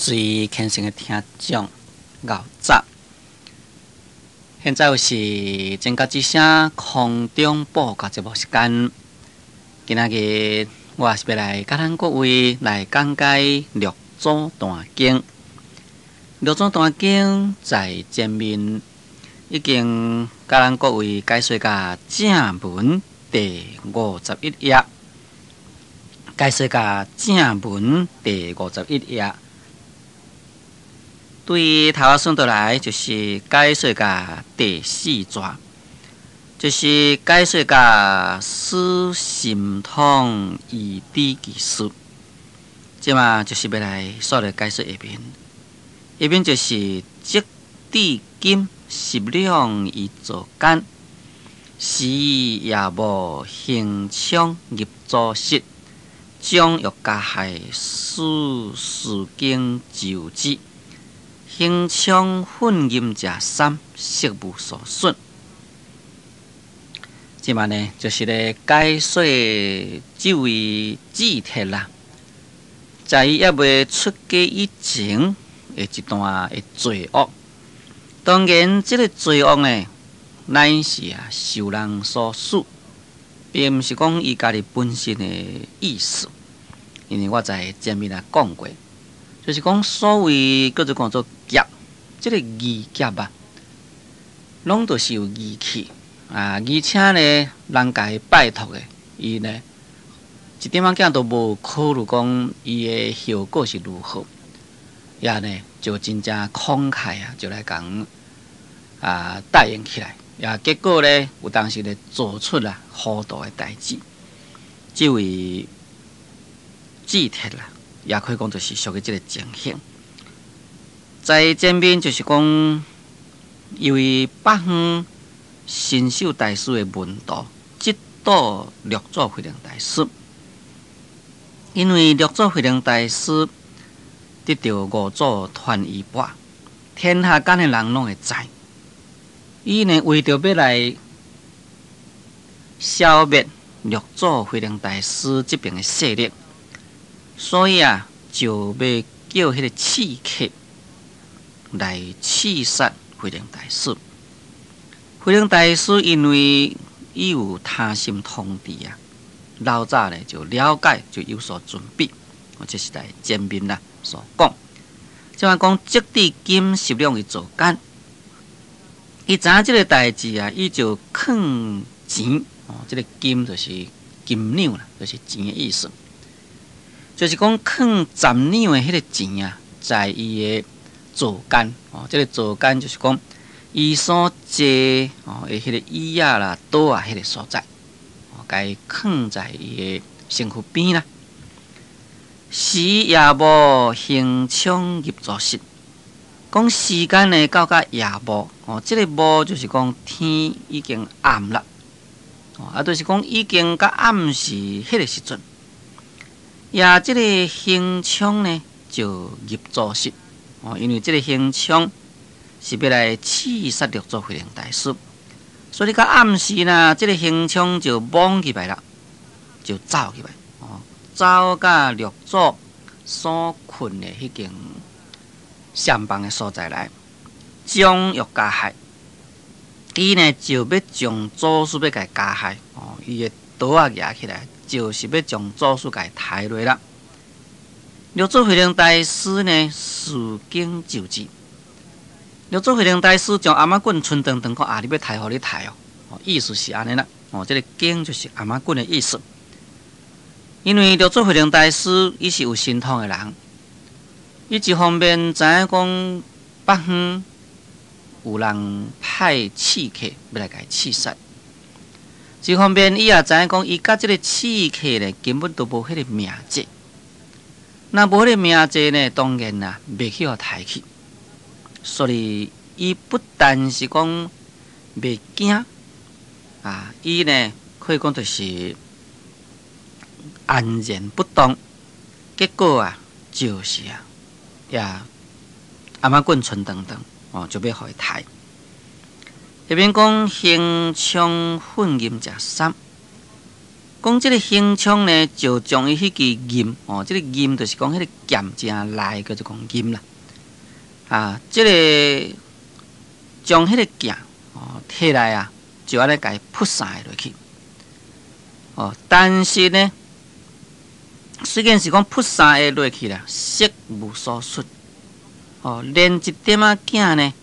最虔誠的聽眾，𠢕早。現在又是真覺之聲空中報告節目時間。今仔日我是欲來佮咱各位來講解六祖壇經。六祖壇經在前面已經佮咱各位解說甲正文第51頁，解說甲正文第五十一頁。對頭仔算倒來，就是解說甲第四逝，就是解說甲使心通依知其事。這馬就是欲來煞來解說下面，下面就是積至金十兩伊座間，時夜幕行充入祖室，將欲加害，使事經咒之。行充奮吟者三，色無所損。這馬呢，就是咧解說這位智鐵啦，在伊猶未出家以前的一段的罪惡。當然，這个罪惡呢，乃是啊受人所使，並毋是講伊家己本身的意思。因為我在前面也講過。就是講所謂叫做講做劫，這个二劫啊，攏都是有義氣啊，而且呢，人共伊拜託的，伊呢一點仔仔都無考慮講伊的後果是如何，也呢就真正慷慨啊，就來共啊答應起來，也結果呢，有當時咧做出啦糊塗的代誌，這位智鐵啦。也可以講，就是屬於這个情形。在前面就是講，因為北方神秀大師的門徒，質倒六祖慧能大師。因為六祖慧能大師得著五祖傳衣缽，天下間的人攏會知。伊呢為著欲來消滅六祖慧能大師這爿的勢力。所以啊，就欲叫彼个刺客來刺殺慧能大師。慧能大師因為伊有他心通智啊，老早呢就了解，就有所準備。這是在前面啦所講。這馬講積至金十兩伊座間，伊知影這个代誌啊，伊就囥錢哦，這个金就是金兩啦，就是錢的意思。就是講，囥十兩的彼个錢啊，在伊的座間哦，這个座間就是講，伊所坐哦的彼个椅仔啦、桌仔彼个所在，哦，共伊囥在伊的身軀邊啦。時夜幕行充入祖室，講時間呢到甲夜幕哦，這个幕就是講天已經暗啦，哦，啊，就是講已經較暗時彼个時陣。也這个行充呢，就入祖室哦，因為這个行充是欲來刺殺六祖慧能大師，所以到暗時呢，這个行充就摸入來啦，就走入來哦，走到六祖所睏的彼間禪房的所在來，將欲加害，伊呢就欲將祖師欲共伊加害哦，伊的刀仔舉起來。就是欲將祖師共伊刣落啦。六祖慧能大師呢，示警咒之。六祖慧能大師將頷仔棍伸長長，講啊，你欲刣予你刣哦，意思是按呢啦。哦，這个警就是頷仔棍的意思。因為六祖慧能大師伊是有神通的人，伊一方面知影講北方有人派刺客欲來共伊刺殺。一方面，伊也知影講，伊佮這个刺客呢，根本都無彼个命節。若無彼个命節呢，當然啦，袂去予刣去。所以，伊不但是講袂驚啊，伊呢可以講就是安然不動。結果啊，就是啊，也頷仔棍伸長長哦，就欲予伊刣。下面講行充奮吟者三，講這个行充呢，就將伊彼支劍哦，這个劍就是講彼个劍誠利，叫做講劍啦。啊，這个將彼个劍哦提來啊，就按呢共伊噗三下落去。哦，但是呢，雖然是講噗三下落去啦，色無所損。哦，連一點仔鏡呢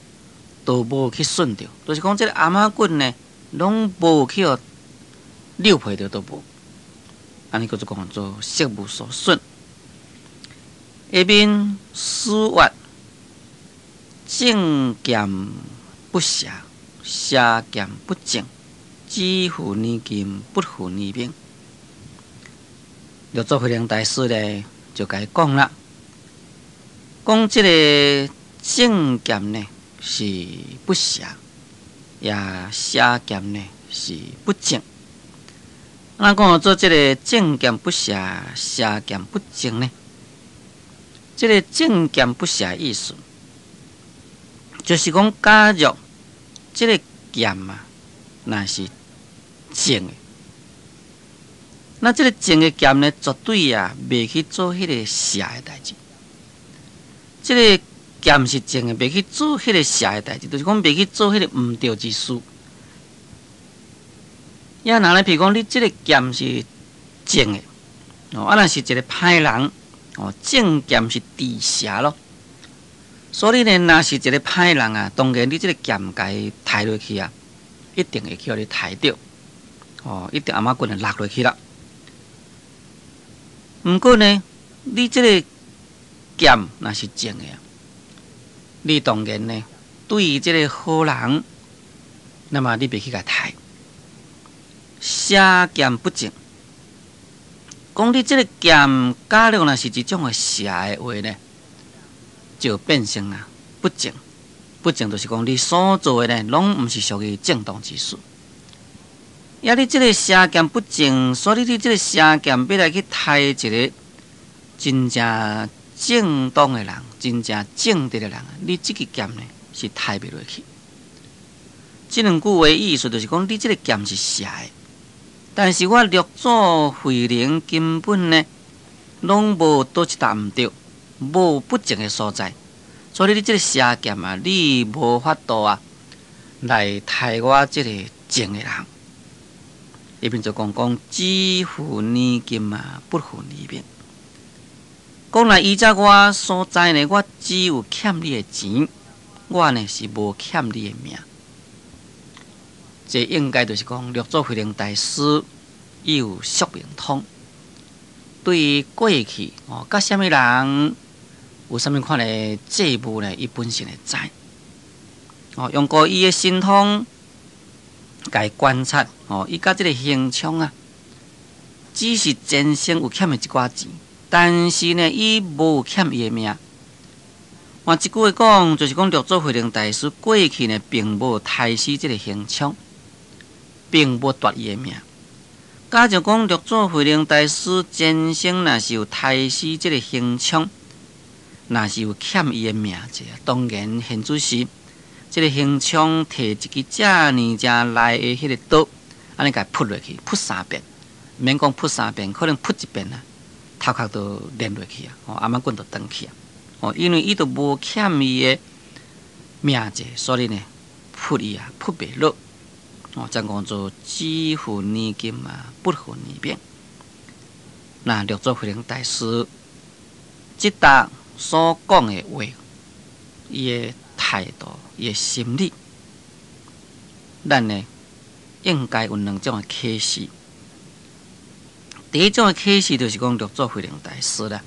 都無去損著，就是講這个頷仔棍呢，攏無去予溜皮著都無。按呢叫做講做色無所損。下面師曰：正劍不邪，邪劍不正，只負年金，不負年命。六祖慧能大師咧就共伊講啦，講這个正劍呢是不邪，也邪劍呢是不正。咱講做這个正劍不邪，邪劍不正呢？這个正劍不邪意思，就是講假若這个劍啊，若是正的，那這个正的劍呢，絕對啊，袂去做彼个邪的代誌。這个劍是正的，袂去做彼个邪的代誌，就是講袂去做彼个毋對之事。也若咧，譬如講，你這个劍是正的，哦，啊，若是一个歹人，哦，正劍是治邪咯。所以呢，若是一个歹人啊，當然你這个劍共伊刣落去啊，一定會去予你刣著，哦，一定頷仔棍會落落去啦。毋過呢，你這个劍若是正的啊，你當然呢，對於這个好人，那麼你袂去共刣。邪劍不正，講你這个劍假如若是一種的邪的話呢，就變成啊不正，不正就是講你所做的呢，攏毋是屬於正當之事。抑你這个邪劍不正，所以你這个邪劍欲來去刣一个真正正當的人，真正正直的人，你這支劍呢是刣袂落去。這兩句話意思就是講，你這个劍是邪的。但是我六祖慧能根本呢，攏無佗一搭毋對，無不正的所在，所以你這个邪劍啊，你無法度啊來刣我這个正的人。伊便就講講，只負年金啊，不負年命。講來依照我所知呢，我只有欠你的錢，我呢是無欠你的命。這應該就是講六祖慧能大師伊有宿命通，對於過去哦，佮啥物人有啥物款的債務呢？伊本身會知。哦，用過伊的神通，共伊觀察哦，伊佮這个行充啊，只是前生有欠伊一寡錢，但是呢，伊無欠伊的命。換一句話講，就是講六祖慧能大師過去呢，並無刣死這个行充。並無奪伊的命。假如講六祖慧能大師前生若是有刣死這个行充，若是有欠伊的命債，當然現此時這个行充提一支遮爾正利的彼个刀，按呢共伊噗落去，噗三遍，毋免講噗三遍，可能噗一遍啊，頭殼都連落去啊，哦，頷仔棍就斷去啊，哦，因為伊都無欠伊的命債，所以呢，噗伊啊，噗袂落。哦，才講做只負年金啊，不負年命。那六祖慧能大師這搭所講的話，伊的態度，伊的心理，咱呢應該有兩種的啟示。第一種的啟示就是講六祖慧能大師啦，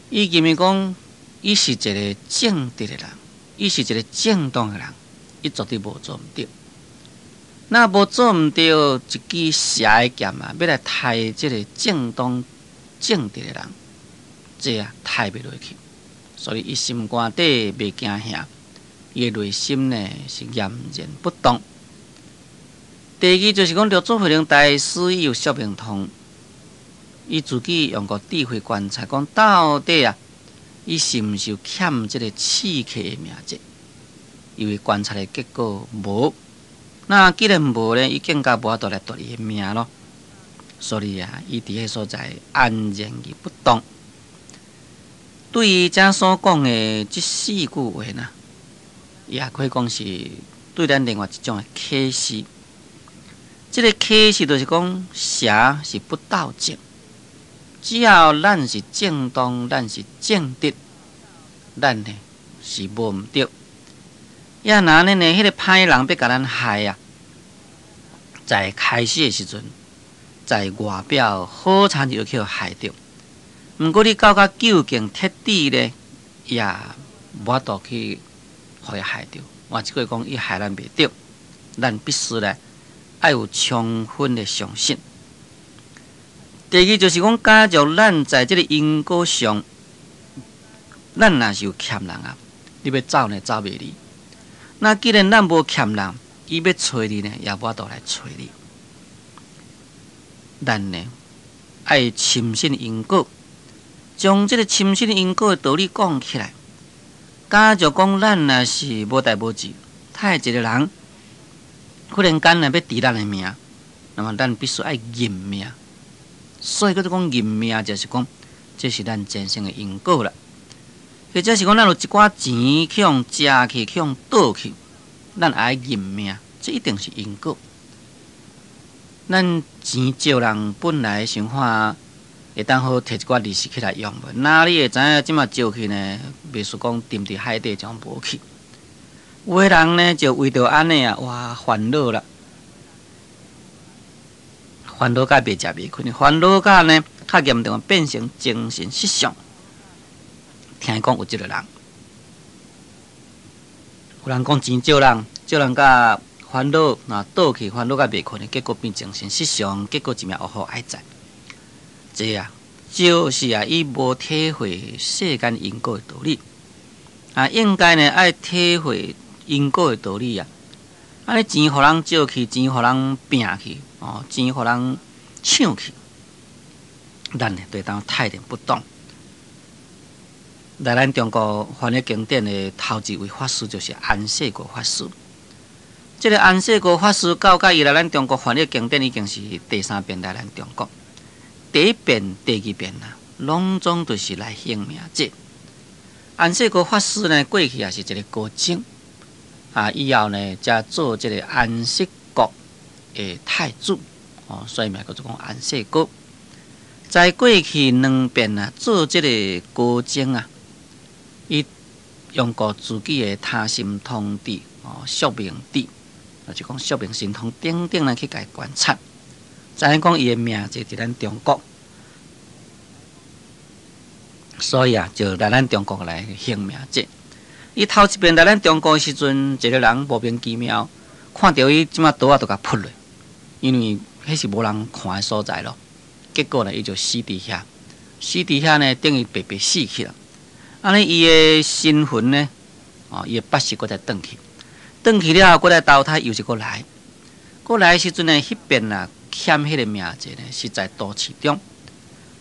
伊認為講，伊是一个正直的人，伊是一个正當的人，伊絕對無做毋對。若無做毋對，一支邪的劍啊，欲來刣這个正當正直的人，這啊刣袂落去。所以伊心肝底袂驚嚇，伊的內心呢是嚴然不動。第二就是講六祖慧能大師伊有宿命通，伊自己用過智慧觀察，講到底啊，伊是毋是有欠這个刺客的命債？因為觀察的結果無。那既然無呢，伊更加無法度來奪伊的命咯。所以啊，伊佇彼所在安然而不動。對於遮所講的這四句話呢，也可以講是對咱另外一種的啟示。這个啟示就是講，邪是不到正，只要咱是正當，咱是正直，咱呢是無毋著。也若按呢呢，彼个歹人欲共咱害啊，在開始的時陣，在外表好親像予害著，毋過你到較究竟徹底咧，也無法度去予伊害著。換一句講，伊害咱袂著，咱必須咧愛有充分的相信。第二就是講，假如咱在這个因果上，咱若是有欠人啊，你欲走呢，走袂離。那既然咱無欠人，伊欲揣你呢，也無法度來揣你。咱呢，愛深信因果，將這个深信因果的道理講起來。假如講咱若是無代無誌，殺一个人，忽然間呢欲治咱的命，那麼咱必須愛認命。所以叫做講認命，就是講這是咱前生的因果啦。或者是講咱有一寡錢去予食去，去予倒去，咱愛認命，這一定是因果。咱錢借人本來想看會當好提一寡利息起來用無？哪裡會知影這馬借去呢？袂輸講沉佇海底就無去。有的人呢，就為著按呢啊，哇，煩惱啦，煩惱甲袂食袂睏，煩惱甲呢較嚴重，變成精神失常。聽講有這个人，有人講錢借人，借人甲煩惱啊倒去，煩惱甲袂睏，結果變精神失常，結果一命嗚呼哀哉。這啊，就是啊，伊無體會世間因果的道理啊，應該呢愛體會因果的道理啊。按呢錢予人借去，錢予人拚去，哦，錢予人搶去，咱呢就會當泰然不動。來咱中國翻譯經典的頭一位法師就是安世高法師。這个安世高法師到佮伊來咱中國翻譯經典已經是第三遍來咱中國。第一遍、第二遍啊，攏總都是來行命節。安世高法師呢，過去也是一个高僧，啊，以後呢，才做這个安息國的太子，哦，所以嘛叫做講安世高。在過去兩遍啊，做這个高僧啊，伊用過自己的他心通智，哦，宿命智，就是講宿命神通等等來去共伊觀察。知影講伊的命就佇咱中國，所以啊，就來咱中國來行命節。伊頭一遍來咱中國的時陣，一个人莫名其妙看著伊這馬刀仔就共撲落，因為彼是無人看的所在咯。結果呢，伊就死佇遐，死佇遐呢，等於白白死去啦。按呢，伊的神魂呢，哦，伊的八識閣再轉去，轉去了後，閣來投胎，又是閣來，閣來的時陣呢，彼遍啊，欠彼个命債呢，是在都市中，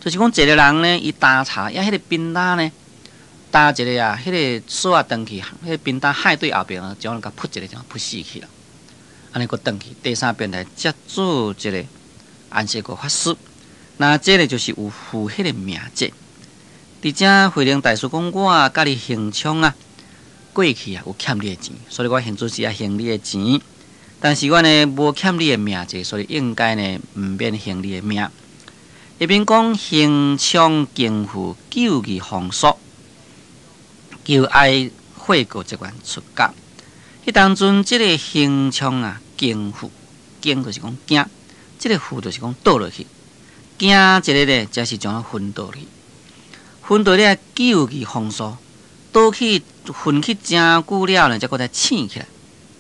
就是講一个人呢，伊擔柴，抑彼个貧擔呢，擔一个啊，彼个索仔斷去，彼个貧擔海對後爿啊，將人共撲一个，將撲死去啦。按呢閣轉去，第三遍來才做一个安世高法師。那這个就是有負彼个命債。佇遮慧能大師講，我佮你行充啊，過去啊有欠你的錢，所以我現在是愛還你的錢。但是我呢無欠你的命債，所以應該呢毋免還你的命。下面講行充驚怖救義風俗，求哀悔過結願出家。彼當陣這个行充啊，驚怖，驚就是講驚，這个怖就是講倒落去，驚一个咧，才是將昏倒去。昏倒了救義風俗，倒去昏去誠久了呢，才閣再醒起來。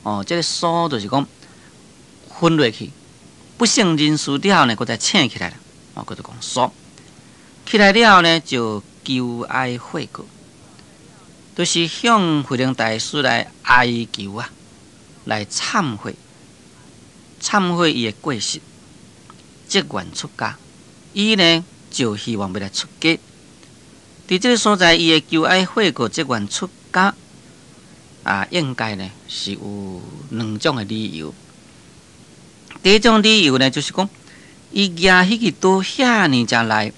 哦，這个蘇就是講昏落去，不省人事了呢，閣再醒起來啦。哦，叫做講蘇起來了呢，就求哀悔過，就是向慧能大師來哀求啊，來懺悔，懺悔伊的過失，結願出家。伊呢就希望欲來出家。佇這个所在，伊的求哀悔過結願出家啊，應該呢是有兩種的理由。第一種理由呢，就是講伊舉彼支刀遐爾正利，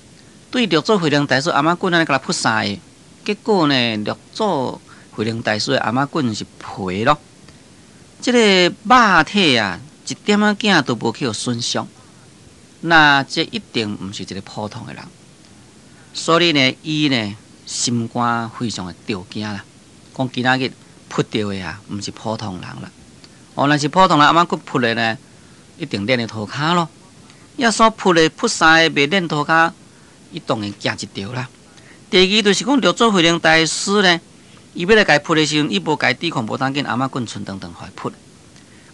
對六祖慧能大師頷仔棍按呢共伊噗三下，結果呢，六祖慧能大師的頷仔棍是皮咯，這個肉體啊，一點仔仔都無去予損傷。那這一定毋是一個普通的人，所以呢，伊呢心肝非常的著驚啦，講今仔日撲著的啊，毋是普通人啦。哦，若是普通人頷仔棍撲的呢，一定練咧塗跤咯。伊所撲的撲三个袂練塗跤，伊當然驚一著啦。第二就是講六祖慧能大師呢，伊欲來共伊撲的時陣，伊無共伊抵抗，無當緊頷仔棍賰長長予伊撲。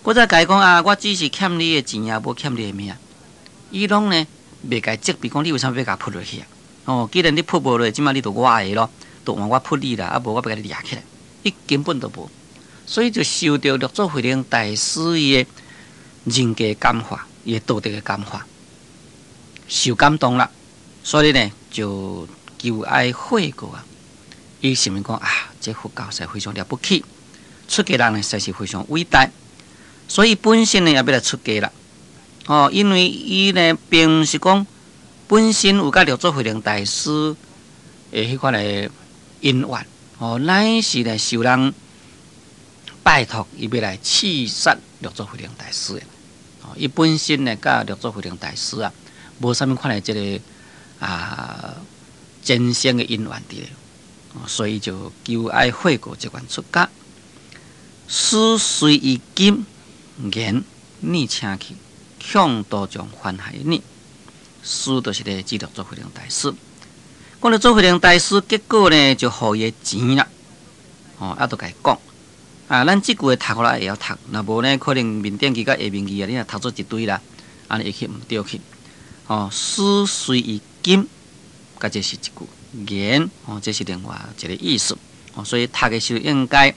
閣再共伊講啊，我只是欠你的錢啊，無欠你的命。伊攏呢袂共伊責備，講你為啥物欲共我撲落去啊？哦，既然你撲無落，這擺你就我的咯，就換我撲你啦，啊無我欲共你掠起來。伊根本就無，所以就受著六祖慧能大師伊的人格感化，伊的道德的感化，受感動啦。所以呢，就求愛悔過啊。伊想欲講啊，這佛教實在非常了不起，出家人呢實在是非常偉大，所以本身呢也欲來出家啦。哦，因為伊呢並毋是講本身有佮六祖慧能大師的彼款的因緣，哦，乃是呢受人拜託，伊欲來刺殺六祖慧能大師的。哦，伊本身呢佮六祖慧能大師啊，無啥物款的這个啊前生的因緣佇咧，所以就求愛悔過，這款出家。師隨伊金言，你請去。恐道眾反害你，師就是咧指六祖慧能大師。講六祖慧能大師，結果呢就予伊的錢啦。哦，啊，就共伊講啊，咱這句話讀予來會曉讀，若無呢，可能面頂字佮下面字啊，你若讀做一堆啦，按呢會去毋對去。哦，師隨伊金，佮這是一句言，哦，這是另外一個意思。哦，所以讀的時候應該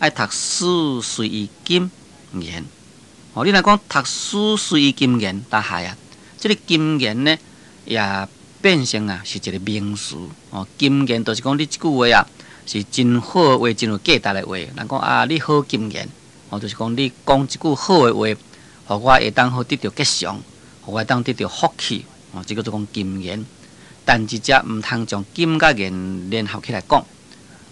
愛讀師隨伊金言。哦，你若講讀師隨伊金言，但係啊，這个金言呢，也變成啊是一個名詞。哦，金言就是講你這句話啊，是真好話，真有價值的話。人講啊，你好金言，哦，就是講你講一句好的話，予我會當好得著吉祥，予我會當得著福氣。哦，這叫做講金言。但是這毋通將金佮言聯合起來講。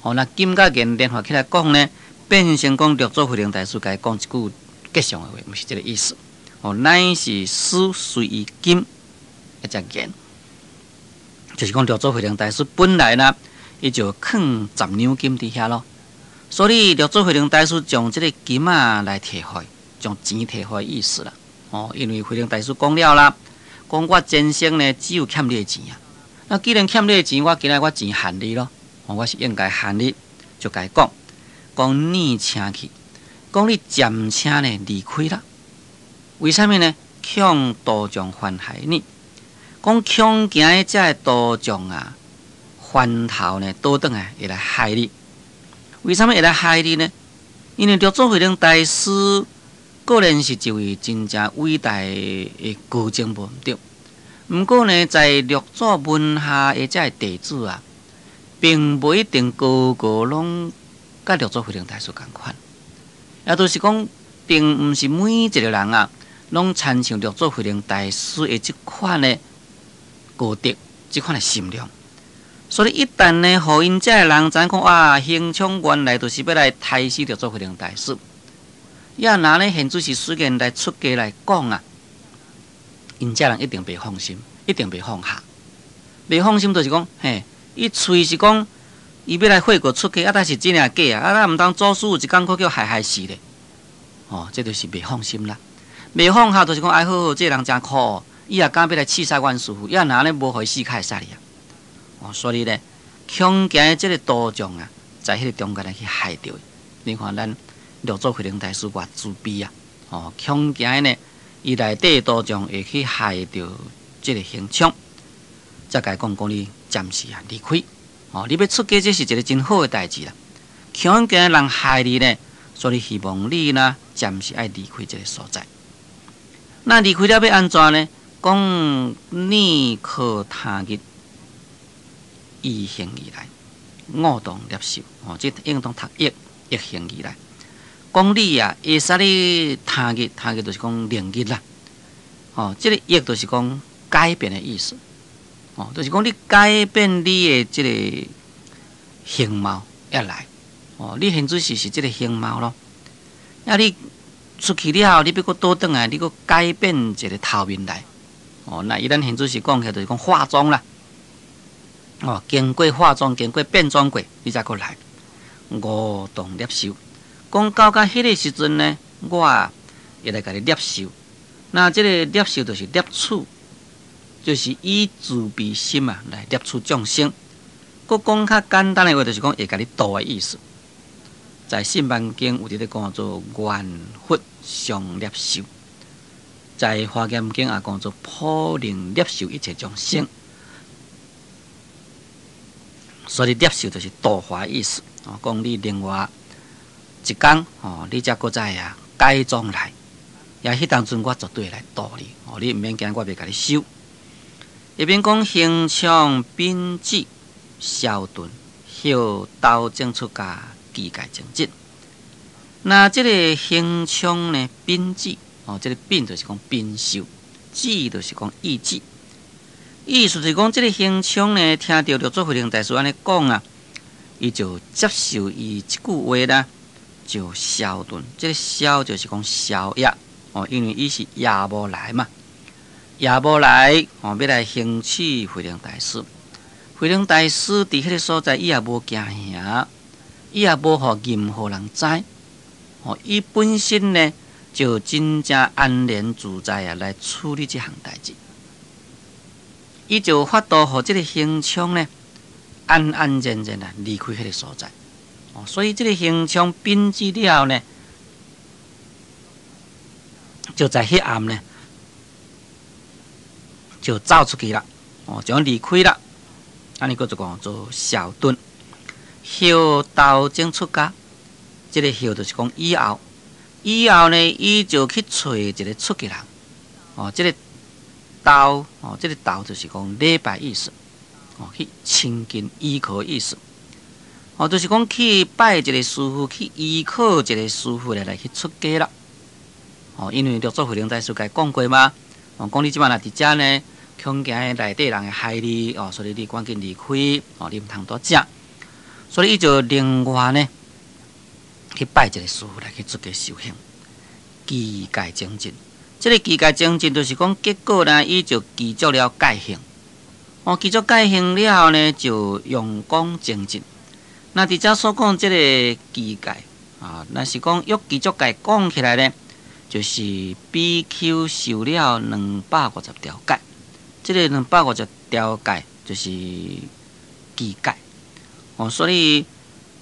哦，若金佮言聯合起來講呢，變成講六祖慧能大師共伊講一句吉祥的話，毋是這个意思。哦，乃是師隨伊金一隻言，就是講六祖慧能大師本來呢，伊就囥10兩金佇遐咯。所以六祖慧能大師將這个金仔來提予伊，將錢提予伊意思啦。哦，因為慧能大師講了啦，講我前生呢只有欠你的錢啊。那既然欠你的錢，我今仔我錢還你咯。哦，我是應該還你，就共伊講，講你請去。講你暫且呢離開啦，為啥物呢？恐道眾反害你，講恐驚的這个道眾啊，翻頭呢倒轉來會來害你。為啥物會來害你呢？因為六祖慧能大師固然是一位真正偉大的高僧無毋對，毋過呢，在六祖門下的這个弟子啊，並無一定個個攏佮六祖慧能大師仝款。也就是講，並毋是每一個人啊，攏親像六祖慧能大師的這款的高德，這款的心量。所以一旦呢，予𪜶這个人知影講哇，行充原來就是欲來刣死六祖慧能大師。也若呢，現主時雖然來出家來講啊，𪜶這人一定袂放心，一定袂放下。袂放心就是講，嘿，伊喙是講。伊欲來悔過出家，啊，但是真抑假啊？啊，咱毋通祖師有一工閣叫害害死咧，哦，這就是袂放心啦。袂放下就是講，哎好好，這个人誠可惡，伊也敢欲來刺殺阮師父，也若按呢無予伊死較會使哩啊。哦，所以咧，恐驚這个道眾啊，在彼个中間來去害著伊。你看咱六祖慧能大師偌慈悲啊！哦，恐驚呢，伊內底道眾會去害著這个行充，才共伊講講你暫時啊離開。哦，你欲出家，這是一个真好的代誌啦。恐驚人害你呢，所以希望你呢暫時愛離開這个所在。那離開了欲按怎呢？講你可他日依行而來，我當納受。哦，這應當讀譯譯行而來。講你啊，會使你他日，他日就是講明日啦。哦，這個易就是講改變的意思。哦，就是講你改變你的這個形貌一來，哦，你現主時是這個形貌咯。啊，你出去了後，你欲閣倒轉來，你閣改變一個頭面來。哦，那以咱現主時講起來，就是講化妝啦。哦，經過化妝，經過變裝過，你才閣來。我當攝受，講到甲彼個時陣呢，我會來共你攝受。那這個攝受就是攝取，就是以慈悲心啊來攝取眾生。閣講較簡單的話，就是講會共你度的意思。在《勝鬘經》有佇咧講做願佛常攝受，在《華嚴經》也講做普能攝受一切眾生。所以攝受就是度化意思。哦，講你另外一工哦，你才閣再啊改裝來，也彼當陣我絕對會來度你。哦，你毋免驚，我袂共你收。下面講行昌稟旨消頓，後投前出家，具戒精進。那這個行昌呢，稟旨哦，這個稟就是講稟受，旨就是講意志。意思就是講，這個行昌呢，聽著六祖慧能大師按呢講啊，伊就接受伊這句話啦，就消頓。這個消就是講消業哦，因為伊是夜無來嘛，夜無來哦，欲來迎娶慧能大師。慧能大師佇彼個所在，伊也無驚嚇，伊也無予任何人知。哦，伊本身呢，就真正安然自在啊，來處理這項代誌。伊就有法度予這個行昌呢，安安然然啊離開彼個所在。哦，所以這個行昌稟旨了後呢，就在彼暗呢，就走出去啦。哦，就離開啦。按呢閣就講做消頓，後投前出家，這個後就是講以後，以後呢，伊就去揣一個出家人。哦，這個投哦，這個投就是講禮拜意思，哦，去親近依靠意思，哦，就是講去拜一個師父，去依靠一個師父來來去出家啦。哦，因為六祖慧能大師共伊講過嘛，哦，講你這擺若佇遮呢，恐驚內底人會害你，哦，所以你趕緊離開，哦，你毋通佇遮。所以伊就另外呢，去拜一個師父來去出家修行，具戒精進。這個具戒精進就是講，結果呢，伊就具足了戒行。哦，具足戒行了後呢，就用功精進。那佇遮所講這個具戒啊，若是講欲具足戒講起來呢，就是比丘受了兩百五十條戒。這個兩百五十條戒就是具戒。哦，所以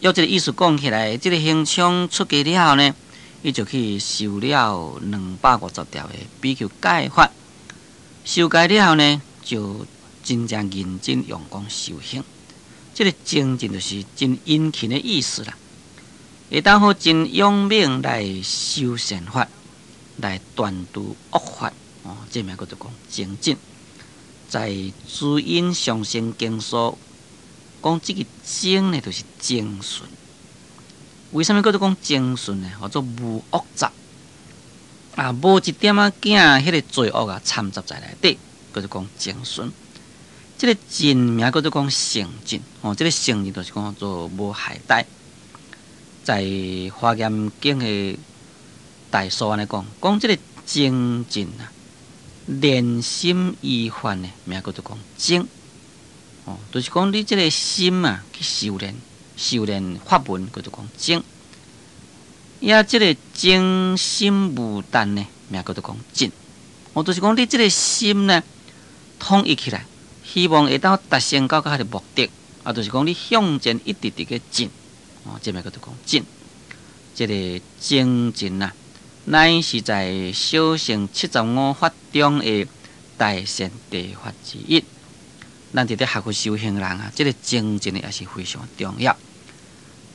用這個意思講起來，這個行昌出家了後呢，伊就去受了兩百五十條的比丘戒法，受戒了後呢，就真正認真用功修行。這個精進就是真殷勤的意思啦。會當好真勇猛來修善法，來斷除惡法。哦，這名叫做講精進。在諸因上生經疏講，這個精呢，就是精純。為啥物叫做講精純呢？號做無惡雜啊，無一點仔囝彼個罪惡啊摻雜在內底，叫做講精純。這個淨名叫做講聖淨哦，這個聖淨就是講做無害代。在華嚴經的大疏按呢講，講這個精進啊，練心依法呢，名叫做講精哦，就是講你這個心啊去修煉。修煉法門叫做講精，也這個精心無斷呢，名叫做講進。哦，就是講你這個心呢，統一起來，希望會當達成到彼個目的，啊，就是講你向前一直直個進，哦，這名叫做講進。這個精進啊，乃是在小乘七十五法中的大善地法之一。咱佇咧學佛修行人啊，這個精進也是非常重要。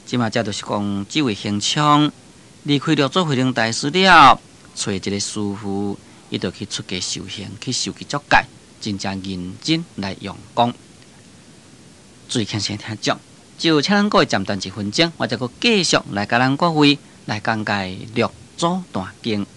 這馬遮就是講，這位行昌離開六祖慧能大師了，揣一個師父，伊就去出家修行，去受具足戒，真正認真來用功。注意聽先聽講，就請咱各位暫停一分鐘，我再閣繼續來共咱各位來講解六祖壇經。